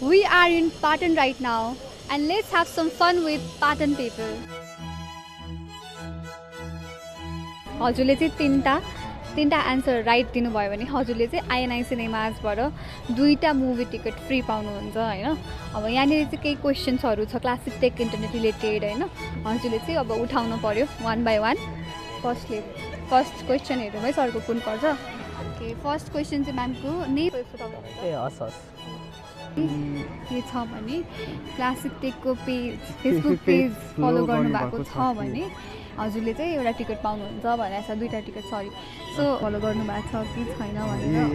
We are in Patan right now and let's have some fun with Patan people. हजुरले चाहिँ तीनटा answer right दिनुभयो भने हजुरले चाहिँ आइएनआई सिनेमाजबाट 2टा मुभी टिकट फ्री पाउनुहुन्छ हैन। अब यहाँनिर चाहिँ केही क्वेशन्सहरु छ क्लासिक टेक इन्टरनेट रिलेटेड हैन। हजुरले चाहिँ अब उठाउन पर्यो one by one। First question हेरौँ सरको कुन पर्छ। ओके फर्स्ट क्वेशन चाहिँ म्यामको नेम ए हस् के छ भने क्लासिक टेकको पेज फेसबुक पेज फलो गर्नुभएको छ भने हजुरले चाहिँ एउटा टिकट पाउनुहुन्छ भनेर छ 2टा टिकट सरी सो फलो गर्नुभएको छ कि छैन भनेर।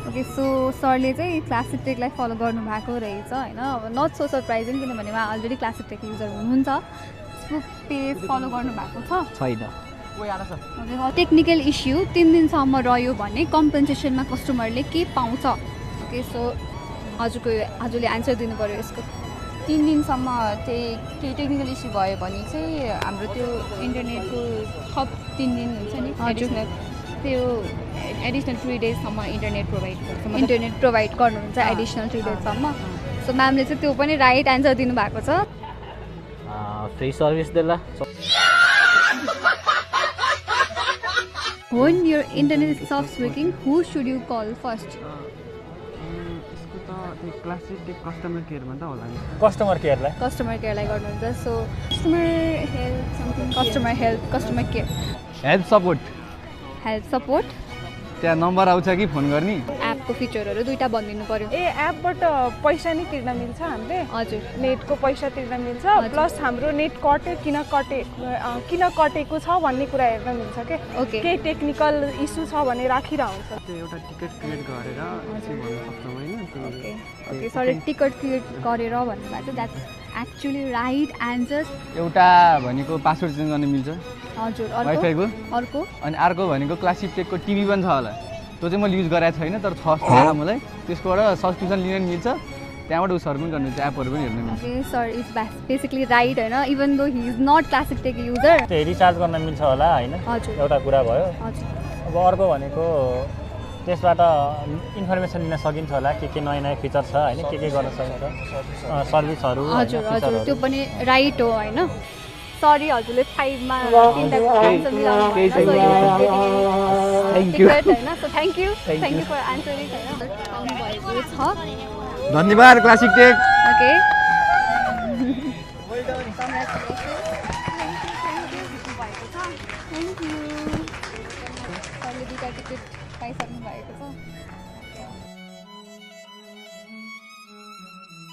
ओके सो सरले चाहिँ क्लासिक टेकलाई फलो गर्नुभएको रहेछ हैन। अब नट सो सरप्राइजिङ किनभने उहाँ अलरेडी क्लासिक टेक युजर हुनुहुन्छ। फेसबुक पेज फलो गर्नुभएको छैन। टेक्निकल इस्यु 3 दिनसम्म रह्यो भने कम्पनसेसनमा कस्टमरले के पाउँछ। ओके सो हजुरले आन्सर दिनु पर्यो यसको। 3 दिनसम्म चाहिँ केही टेक्निकल इस्यु भयो भने चाहिँ हाम्रो त्यो इन्टरनेटको थप 3 दिन हुन्छ नि एडिसनल 3 डेजसम्म इन्टरनेट प्रोभाइड गर्नुहुन्छ एडिसनल 3 डेजसम्म। सो म्यामले चाहिँ त्यो पनि राइट आन्सर दिनुभएको छ। फ्री सर्भिस देला When your internet stops working, who should you call first? Classic tech customer care भन्दा होला नि। कस्टमर केयरलाई गर्नुहुन्छ। So customer care help support त्यहाँ नम्बर आउँछ कि फोन गर्ने। एपको फिचरहरू 2टा भनिदिनु पर्यो। एपबाट पैसा नि तिर्न मिल्छ हामीले। हजुर नेटको पैसा तिर्न मिल्छ प्लस हाम्रो नेट किन कटेको छ भन्ने कुरा हेर्न मिल्छ के। ओके केही टेक्निकल इस्यु छ भने राखिरा हुन्छ। त्यो एउटा टिकट क्रिएट गरेर चाहिँ भन्न सक्छौँ हैन। ओके सरी टिकट क्रिएट गरेर भन्नुभएको चाहिँ द्याट्स एक्चुअली राइट आन्सर। एउटा भनेको पासवर्ड चेन्ज गर्न मिल्छ हजुर वाइफाईको। अर्को अनि अर्को भनेको क्लासिक टेकको टिभी पनि छ होला त्यो चाहिँ मैले युज गरेको छैन तर छ जस्तो मलाई। त्यसकोबाट सब्सक्रिप्सन लिन मिल्छ त्यहाँबाट उसहरू पनि गर्नुहुन्छ एपहरू पनि हेर्न मिल्छ। Okay sir it's basically right हैन even though he is not classic tech user. त्यो रिचार्ज गर्न मिल्छ होला हैन। हजुर एउटा कुरा भयो। हजुर अब अर्को भनेको त्यसबाट इन्फर्मेसन लिन सकिन्छ होला के नयाँ फिचर छ हैन के गर्न सकिन्छ सर्भिसहरू। हजुर त्यो पनि राइट हो हैन। सरी हजुरले 5 मा 3टा आन्सर मिलाउनु भयो। थ्याङ्क यू हैन। So thank you for answering हैन। आउनु भएको छ। धन्यवाद क्लासिक टेक। ओके